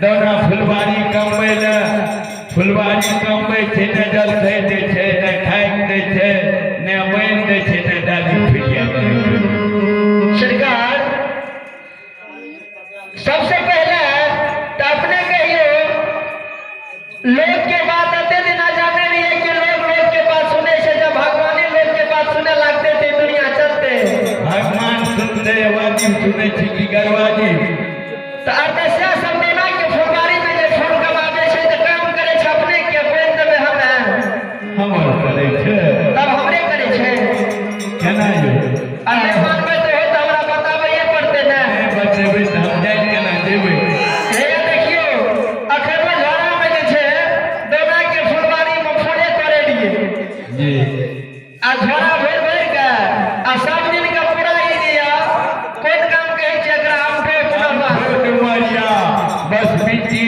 दौना फुलवारी कमबै लए। फुलवारी कमबै छै, ने जलखै दै छै, ने खाइके दै छै, ने पानि दै छै, ने डाली फिरिया दै छै। सरकार सबसे पहले तो अपने कहियो लोग के बात अते दिन जाने रहिए कि लोग लोग के बात सुने से जब भगवानी लोग के बात सुने लगते थे दुनिया चलते। भगवान सुनते वाजिब सुनै छी कि गरवाजिब? तो अरदसिया सब देना के फुलवारी में जे फूल कमावे छै तऽ काम करे छै अपने के बोल देबै हमे। हमर करै छै। तब हमरे करे छै। केना यौ? आ नहि मानबै तऽ होय तऽ हमरा बताबैए पड़तै ने। नहि बतेबै तऽ हम जानि केना जेबै? हे देखियौ अखन झोरा में जे छै दोना के फुलवारी में फूले तोड़े रहिए जी। आ झोरा भरि भरि के आ सब दिन के पूरा ई जे यऽ कोन काम कहै छै एकरा आमठो पुनर्वास डुमरिया बस बीती।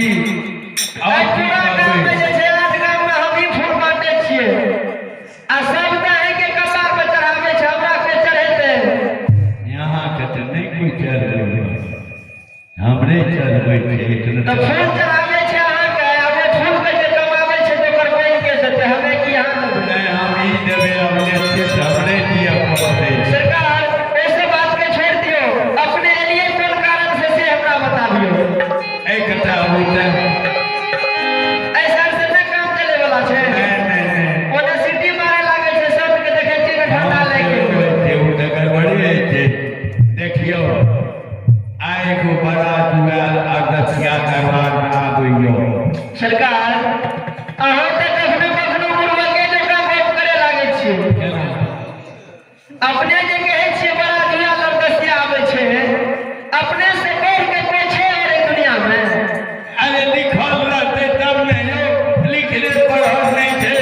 एहि पूरा गाम में जे छै 8 गाम में हम ही फूल बांटे छियै आ सब तऽ अहींके कपार पर चढ़ाबै छै, हमरा के चढ़ेतै? यहाँ के तऽ नहि कोइ चढ़बै, हमरे चढ़बै छै। तऽ फूल चढ़ाबै छै अहाँके आ ओ फूल के जे कमाबै छै तऽ ओकर बनि के देतै हमे की अहाँ देबै? नहि, हम ई देबै, हम लेते तऽ हमरे दिअ पड़तै। सरकार ऐसे बात के छोड़ि दियौ, अपने एलियै कोन कारण से से हमरा बताबियौ। एकटा होतै। ऐसा से नहि काम चले वाला छै। नहि नहि नहि। ओने सीटी मारे लागै छै सबके, देखै छियै ने ठंडा लागि गेल। ओ तऽ गड़बड़े होइ छै। देखियौ आइ एगो बड़ा जुआल अगसिया दरबार में आबैयो। सरकार अहाँ तऽ कखनो कखनो बुढ़बके जकाँ गप करे लागै छियै। केना? अपने जे कहै छियै बड़ा जुआल अरदसिया आबै छै, अपने से बढ़ के कोइ छै और एहि दुनिया में? अरे लिखल रहतै तब ने यौ, लिखले पढ़ल नहि छै,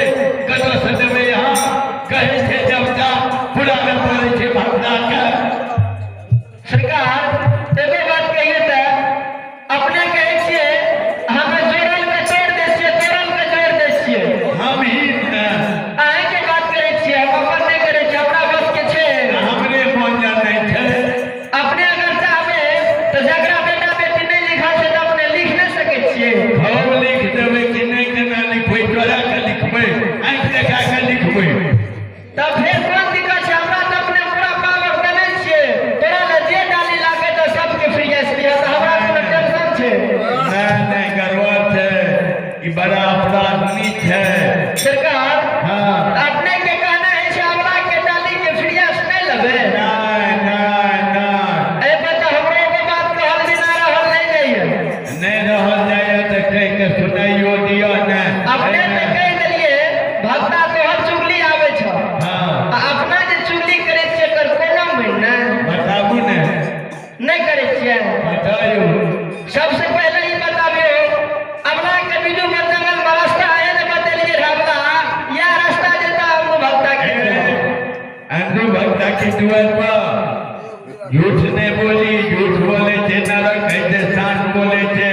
कतऽ से देबै? यहाँ कहै छै जब पूरा नहि पड़ै छै भगताके। सरकार एगो बात कहिए तऽ अपने कहै छियै हमे जोड़ल के तोड़ि दै छियै, तोड़ल के जोड़ि दै छियै। हम ही ने। अहींके बात करै छियै, हम अपन नहि करै छियै, हमरा बस के छै। हमरे मन जानै छै। अपने अगर चाहबै तऽ जकरा बेटा बेटी नहि लिखल छै तऽ अपने लिख नहि सकै छियै? हम लिख देबै कि नहि? केना लिखबै? चोरा के लिखबै, आँखि देखा के लिखबै? तब फेर कोन दिक्कत छै? हमरा तऽ अपने पूरा पावर देने छियै, तोरा लए जे डाली लागै तऽ सबके फ्री लिअ, तऽ हमरा कोनो टेंशन छै? नहि नहि, गड़बड़ छै, ई बड़ा अपराध नीच छै। सरकार हाँ। अपने के कहना है छै अवला के डाली के फ्रियास नहि लेबै? नहि नहि नहि। एहि पर तऽ हमरो एगो बात कहल बिना रहल नहि जाइए। नहि रहल जाइए तऽ कहि के सुनाइयो दिअ ने। अपने तऽ कहि देलियै भक्ता तोहर चुगली आबै छौ। हाँ। आ अपना जे चुगली करै छियै एकर कोनो मोल नहि। बताबू ने। नहि करै छियै? बतायौ। सबसे पहले ई बताबियौ अवला के बिजू में जंगल में रास्ता है ने बतेलियै अवला या रास्ता जेता अंगू भक्ता के। अंधू भक्ता के दुआर पर झूठ नहि बोली, झूठ बोले छै नरक होइ छै, साँच बोले छै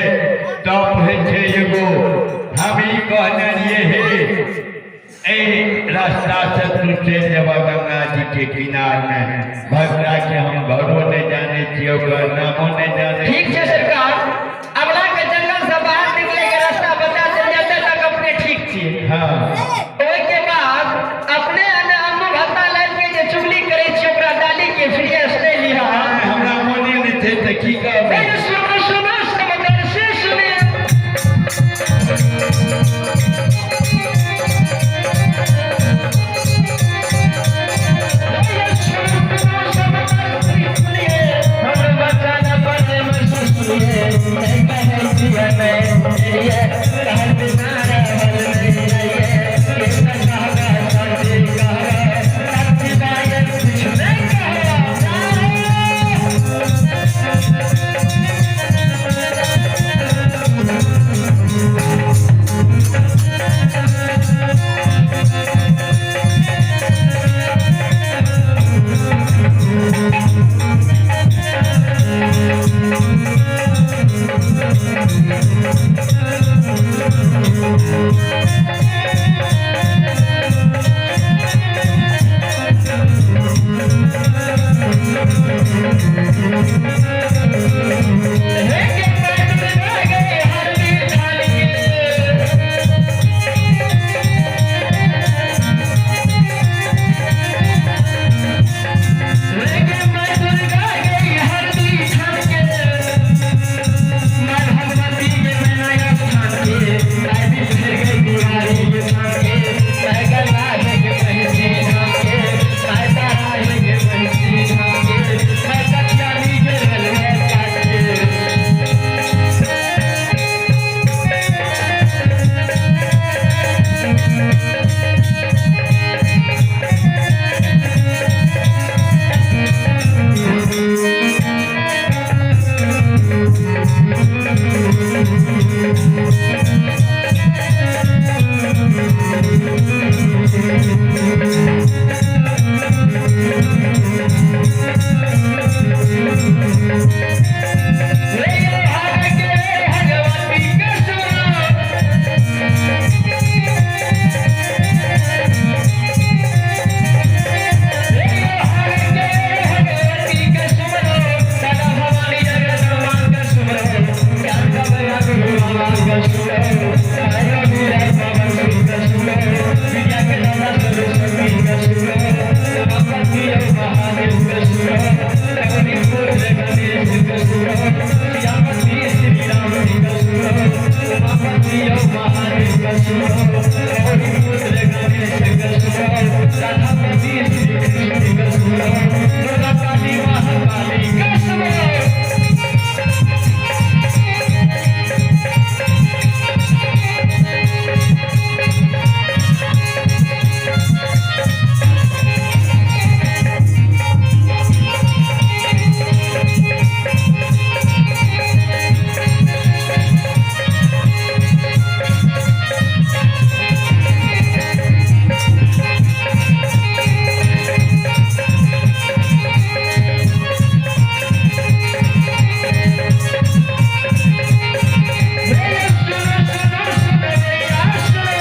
तप होइ छै। एगो हम ई कहने रहियै, हे एहि रास्ता से तू चलि जेबह गंगा जी के किनार में। भक्ता के हम घरो नहि जानै छियै, ओकर नामो नहि जानै। ठीक छै सरकार, अवला के जंगल से बाहर निकले के रास्ता बता देलियै, एते तक अपने ठीक छियै। हाँ। ओहिके बाद अपने अंगू भत्ता लाबि के जे चुगली करै छियै ओकरा डाली के फ्रियास नहि लिहा। हमरा मोने नहि छै तऽ की कहबै? सुनो सुनो समदर्शी सुनिए। सुनो, गौरी पुत्र गणेश के सुनो, राधापति श्री कृष्ण के सुनो, दुर्गा काली महाकाली के सुनो। सुनो सुनो सुनो भैया सुनो।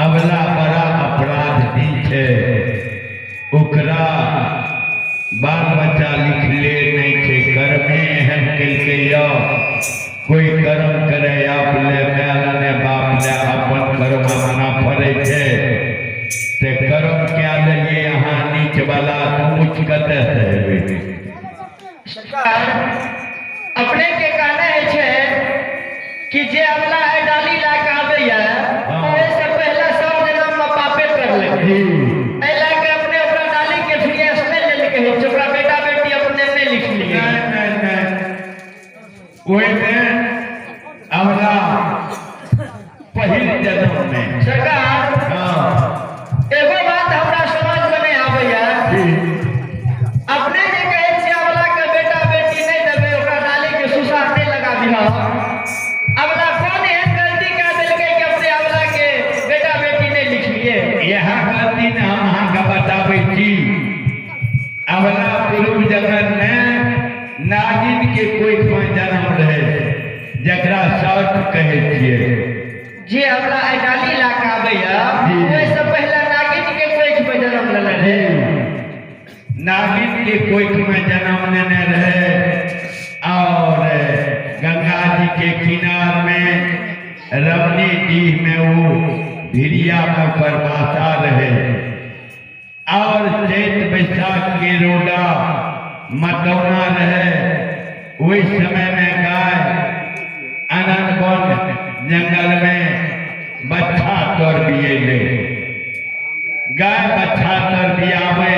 अबला बड़ा अपराध भी छै, ओकरा बाल बच्चा लिखले नहि छै। कर्मे एहन केलकै यऽ, कोइ कर्म करे आप ले, माय ले ने बाप ले, अपन कर्म अपना फरै छै। ते कर्म कए लेलियै अहाँ नीच वाला, तऽ ऊँच कतऽ से हेबै? सरकार, अपने के कहना है छै कि जे अबला है डाली ला के आबैया, ओहि से पहला सब जन्म में पापे कर ले, एहि लए के अपने ओकरा डाली के फ्रियस नहि लेल कहै छै, ओकरा बेटा बेटी अपने नहि लिख लिए। नहि नहि नहि, ओहिमे अबला पहिल जन्म मे। सरकार, एगो बात हमरा समझ में नहि आबैया। अपने जे कहै छियै अबला के बेटा बेटी नहि देबै, ओकरा डाली के सुसार नहि लगा दिहऽ, अबला कोन एहन गलती कए देलकै कि अपने अबला के बेटा बेटी नहि लिखलियै? इएह गलती ने हम अहाँके बताबै छी। अबला पूर्व जगत मे नागिन के कोखि मे जन्म रहै, जकरा सर्प कहै छियै। जे अबला आइ डाली लए कऽ आबैया, ओहिसँ पहिले नागिन के कोखि मे जन्म लेने रहै। नागिन के कोखि मे जन्म लेने रहै और गंगा जी के किनार में रमणी डीह में वो भिड़िया में ओकर बासा रहे और चैत बैसाख के रोडा मतौना रहे। ओहि समय में गाय अनन वन जंगल में बच्छा तर बियेले। गाय बच्छा तर बियाबे,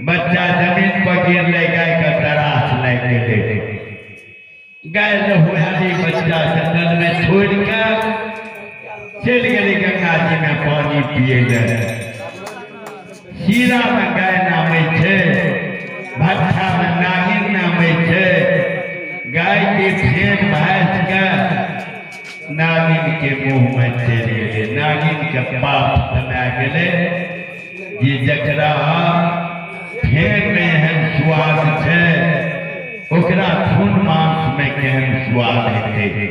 बच्चा जमीन पर गिरले, गाय के तरास लागि गेलै। गाय लहुआली बच्चा जंगल में छोड़ के चलि गेलै गंगा जी में पानी पिए ले। सीरा में गाय नामै छै, भट्ठा में नागिन नामै छै। गाय के फेन भैंस के नागिन के मुंह में चलि गेलै। नागिन के पाप समा गेलै जे जकरा फेन में एहन स्वाद छै, ओकरा खून मांस में केहन स्वाद हेतै।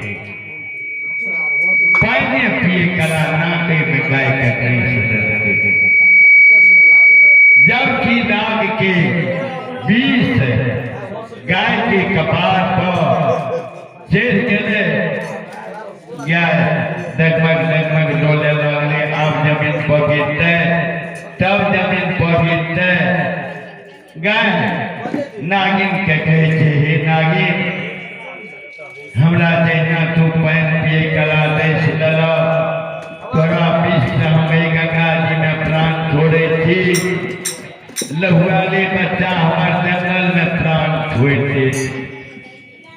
पानि पिए कला नाके में गाय के नहीं देलकै, जबकि नाग के विष गाय के कपार पर चढ़ि गेलै। गाय डगमग डगमग डोले लगलै। आब जमीन पर गिरतै तब जमीन पर गिरतै। गाय नागिन के कहै छै, हे नागिन, हमरा जहिना तू पानि पिए कला दैस लेलह, तोरा विष से हम एहि गंगा जी में प्राण छोड़ै छी। लहुआले बच्चा हमर जंगल में प्राण छोड़ि दे,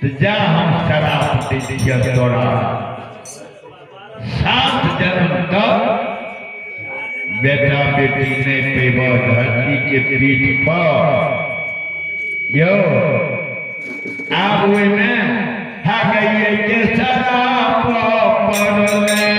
तऽ जा, हम शराप दै छियह तोरा, 7 जन्म तक बेटा बेटी नहीं पेब धरती के पीठ पर। यो आब ओहिमे हा गइए के शराप पड़लै।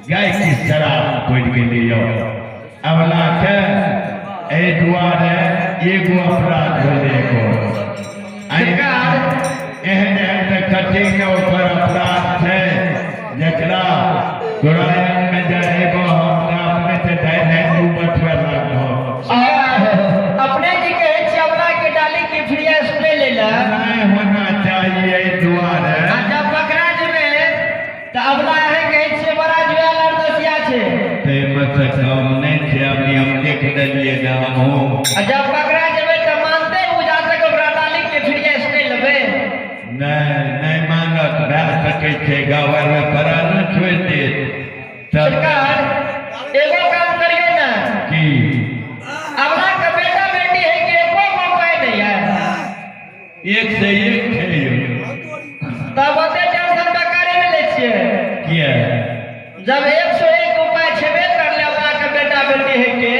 गाय की शराब पड़ि गेलै। यौ अबला के एहि दुआरे एगो अपराध भेलै एगो। सरकार। एहन एहन तऽ कतेक ने ओकर अपराध छै, जकरा तोरा में जे एगो हम तऽ अपने से ढाई ढाई दू बचबै लागल। अपने जी कहै छियै अबला के डाली के फ्रिया सुनै ले ला। नहीं होना चाहिए एहि दुआरे। आ जब पकड़ा जेबै तऽ अबला अहाँ कहै छियै बड़ा जुआल अरदसिया छै। ताहिमे से कम नहि छै, अभी हम देख देलियै ने हमहूँ। आ जब पकड़ा जेबै तऽ मानते उ जा तक ओकरा डाली के फ्रिया सुनै लेबै? नहि, नहि मानत, भए सकै छै गाँव आरमे प्राणो छोड़ि देत तब। सरकार, एगो काम करियौ ने। की? अबला के बेटा बेटी है कि एको गो पाइ नहीं है? एक से एक छै यौ। तब ओते टेंशन बेकारे ने लै छियै। किया? जब 101 उपाय छेबे करले अबला के बेटा बेटी है के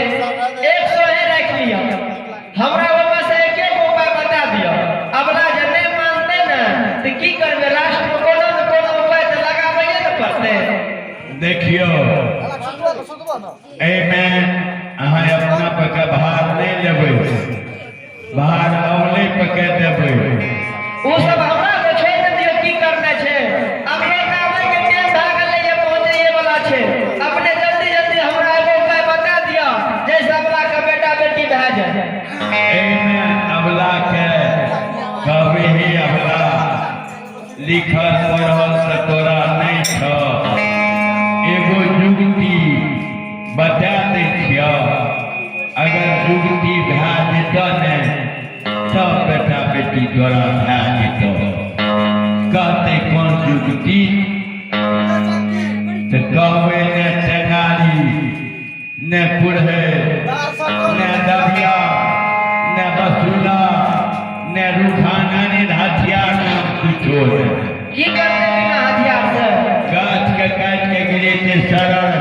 100 ही राखि लिअ, हमरा ओहिमे से एक एक उपाय बता दिअ। अबला जे नहि मानतै ने तऽ की करबै? लास्ट मे कोनो ने कोनो उपाय तऽ लगाबैए ने पड़तै। देखियौ, एहिमे अहाँ अपना पर के भार नहि लेबै, भार अवले पर के देबै। ओ सब हमरा के छोड़ि ने दियौ, की करना छै। अब लोग आबै के टाइम भए गेलै, ये पहुँचैए वाला छै। अपने जल्दी जल्दी हमरा एगो उपाय बता दिअ जैसे अबला के बेटा बेटी भए जाए। एहिमे अबला के कहबै, हे अबला, लिखल पढ़ल तऽ तोरा नहि छह, एगो जुगती बता दै छियह, अगर जुगती भए जेतह ने तब बेटा बेटी तोरा भए जेतह। कहतै कोन जुगती? तऽ कहबै ने टेंगारी, ने कुरहे, ने दबिया, ने बसूला, ने रुखाना, ने हथियार नाम कुछो नहि। की करतै बिना हथियार से? गाछ के काटि के गिरेतै सरर